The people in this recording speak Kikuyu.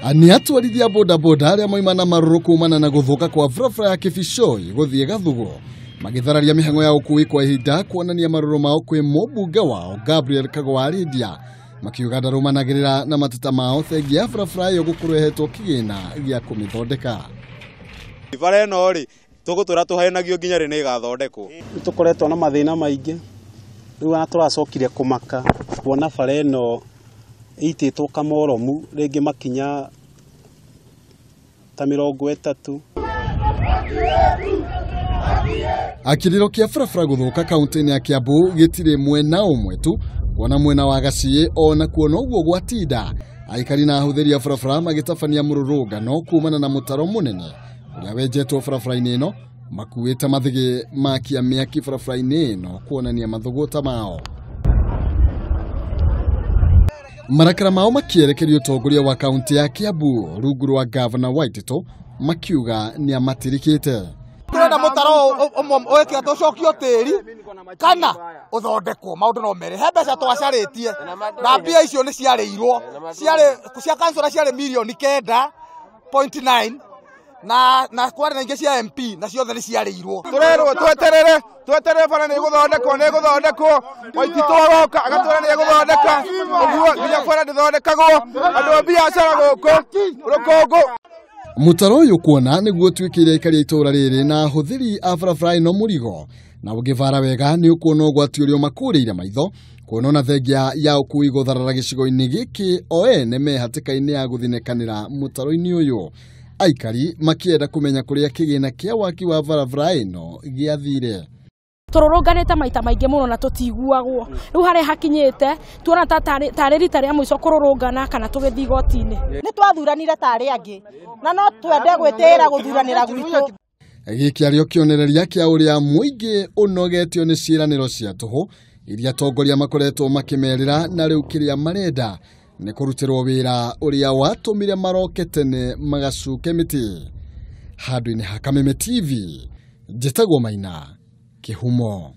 Nĩ atwarithia bodaboda arĩa moima na marũrũ kumana na gũthũka kwa barabara ya Kibicoi gũthiĩ Gathugo magĩthararia mĩhang'o ya ũkui kwa ihinda kuonania marũrũ mao kwĩ mũmbunge wao Gabriel Kagwa Lydia makiuga ndarũmanagĩrĩra na mateta mao thengia ya barabara ĩyo gũkorwo ĩhetwo kĩgĩna gĩa kũmĩthondeka. Bara ĩno rĩ tũgũtũra tũhenagio nginya rĩ nĩ ĩgathondekwo. Nĩ tũkoretwo na mathĩna maingĩ rĩu ona tũracokire kũmaka kuona bara ĩno ĩitĩtwo kamoromu rĩngĩ makinya ta 30. Akĩrĩro kĩa barabara gũthũka kaunti-inĩ ya Kiambu gĩtirĩ mwena ũmwe tu kuona mwena wa Gaciĩ ona kuo noguo gwatinda aikari na ahũthĩri a barabara magĩtabania mũrũrũngano kumana na mũtaro mũnene ũrĩa wenjetwo barabara-inĩ ĩno makuĩte mathĩgĩ makia mĩaki barabara-inĩ ĩno kuonania mathũgũta mao. Marakara mao makĩerekerio ũtongoria wa kaunti ya Kiambu rungu rwa Gavana Waititũ makiuga nĩamatirikĩte. Turenda mũtaro wĩkĩra tũcokio tĩri kana ũthondekwo maũndũ no merĩ. He mbeca twacarĩtie na mbia icio nĩ ciarĩirwo, ciarĩ cia kansora ciarĩ mirioni 9.9 na kwarĩ na ingĩ cia MP na ciothe nĩ ciarĩirwo. Tũrerwo tweterere tweterere bara nĩ ĩgũthondekwo nĩ ĩgũthondekwo Waititũ agoka agatwĩra nĩ ĩgũthondeka ũguo nginya bara ndĩthondekagwo andũ a biacara gũkũ rũkũngũ. Mũtaro ũyũ kuona nĩguo ũtuĩkĩire aikari a itũũra rĩrĩ na ahũthĩri a barabara ĩno mũrigo na ũngĩbara wega nĩ ũkuona ũgwati ũrĩa ũmakũrĩire maitho kuona ona thengia ya ũkui gũtharara gĩcigo-inĩ gĩkĩ o ene me hatĩka-inĩ ya gũthinĩkanĩra mũtaro-inĩ ũyũ. Aikari makĩenda kũmenya kũrĩa kĩgĩna kĩa waki wa barabara ĩno gĩathire. Tũrũrũnganĩte maita maingĩ mũno na tũtiguagwo rĩu harĩa hakinyĩte tuona ta tarĩ rita rĩa mũico kũrũrũngana kana tũgĩthiĩ igoti-inĩ. Nĩ twathuranire tarĩ angĩ na no twende gwĩtĩĩra gũthuranĩra gwitũ. Gĩkĩ arĩ o kĩonereria kĩa ũrĩa mũingĩ ũnogetio nĩ ciĩranĩro cia tũhũ iria atongoria makoretwo makĩmerĩra na rĩu kĩrĩa marenda nĩ kũrutĩrwo wĩra ũrĩa watũmire maroke tene magacuke mĩtĩ. Handũ-inĩ ha Kameme TV njĩtagwo Maina Kĩhumo.